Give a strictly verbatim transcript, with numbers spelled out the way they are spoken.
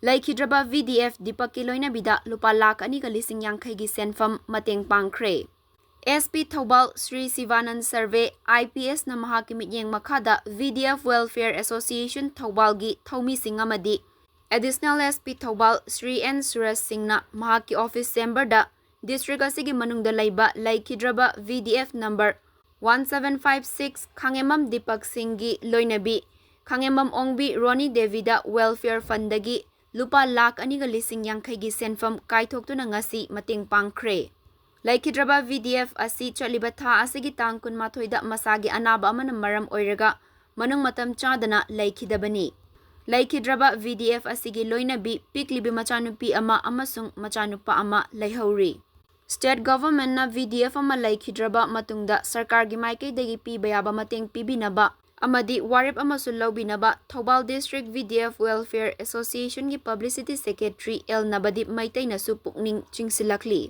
ꯂꯩꯈꯤꯗ꯭ꯔꯕ V D F ꯗꯤꯄꯛꯀꯤ ꯂꯣꯏꯅꯕꯤꯗ ꯂꯨꯄꯥ ꯂꯥꯈ ꯑꯅꯤꯒ ꯂꯤꯁꯤꯡ ꯌꯥꯡꯈꯩꯒꯤ ꯁꯦꯟꯐꯝ ꯃꯇꯦꯡ ꯄꯥꯡꯈ꯭ꯔꯦ꯫ S P Thoubal Shri Shivananda Surve, I P S ꯅ ꯃꯍꯥꯛꯀꯤ ꯃꯤꯠꯌꯦꯡ ꯃꯈꯥꯗ V D F Welfare Association ꯊꯧꯕꯥꯜꯒꯤ ꯊꯧꯃꯤꯁꯤꯡ ꯑꯃꯗꯤ Additional S P Thoubal Shri N ꯁꯨꯔꯖ ꯁꯤꯡꯅ ꯃꯍꯥꯛꯀꯤ office chamber ꯗ district ꯑꯁꯤꯒꯤ ꯃꯅꯨꯡꯗ ꯂꯩꯕ ꯂꯩꯈꯤꯗ꯭ꯔꯕ V D F number one seven five six ꯈꯥꯉꯦꯝꯕꯝ Deepak ꯁꯤꯡꯒꯤ ꯂꯣꯏꯅꯕꯤ ꯈꯥꯉꯦꯝꯕꯝ ꯑꯣꯡꯕꯤ ꯔꯣꯅꯤ ꯗꯦꯕꯤꯗ welfare fund ꯗꯒꯤ ꯂꯨꯄꯥ ꯂꯥꯈ ꯑꯅꯤꯒ ꯂꯤꯁꯤꯡ ꯌꯥꯡꯈꯩꯒꯤ ꯁꯦꯟꯐꯝ ꯀꯥꯏꯊꯣꯛꯇꯨꯅ ꯉꯁꯤ ꯃꯇꯦꯡ ꯄꯥꯡꯈ꯭ꯔꯦ꯫ ꯂꯩꯈꯤꯗ꯭ꯔꯕ V D F ꯑꯁꯤ ꯆꯠꯂꯤꯕ ꯊꯥ ꯑꯁꯤꯒꯤ ꯇꯥꯡ ꯀꯨꯟꯃꯥꯊꯣꯏꯗ ꯃꯁꯥꯒꯤ ꯑꯅꯥꯕ ꯑꯃꯅ ꯃꯔꯝ ꯑꯣꯏꯔꯒ ꯃꯅꯨꯡ ꯃꯇꯝ ꯆꯥꯗꯅ ꯂꯩꯈꯤꯗꯕꯅꯤ꯫ ꯂꯩꯈꯤꯗ꯭ꯔꯕ V D F ꯑꯁꯤꯒꯤ ꯂꯣꯏꯅꯕꯤ ꯄꯤꯛꯂꯤꯕꯤ ꯃꯆꯥꯅꯨꯄꯤ ꯑꯃ ꯑꯃꯁꯨꯡ ꯃꯆꯥꯅꯨꯄꯥ ꯑꯃ ꯂꯩꯍꯧꯔꯤ꯫ State government ꯅ V D F ꯑꯃ ꯂꯩꯈꯤꯗ꯭ꯔꯕ ꯃꯇꯨꯡꯗ ꯁꯔꯀꯥꯔꯒꯤ ꯃꯥꯏꯀꯩꯗꯒꯤ ꯄꯤꯕ ꯌꯥꯕ ꯃꯇꯦꯡ ꯄꯤꯕꯤꯅꯕ ꯑꯃꯗꯤ ꯋꯥꯔꯦꯞ ꯑꯃꯁꯨ ꯂꯧꯕꯤꯅꯕ Thoubal District V D F Welfare Association ꯒꯤ Publicity Secretary L ꯅꯕꯗꯤꯞ ꯃꯩꯇꯩꯅꯁꯨ ꯄꯨꯛꯅꯤꯡ ꯆꯤꯡꯁꯤꯜꯂꯛꯂꯤ꯫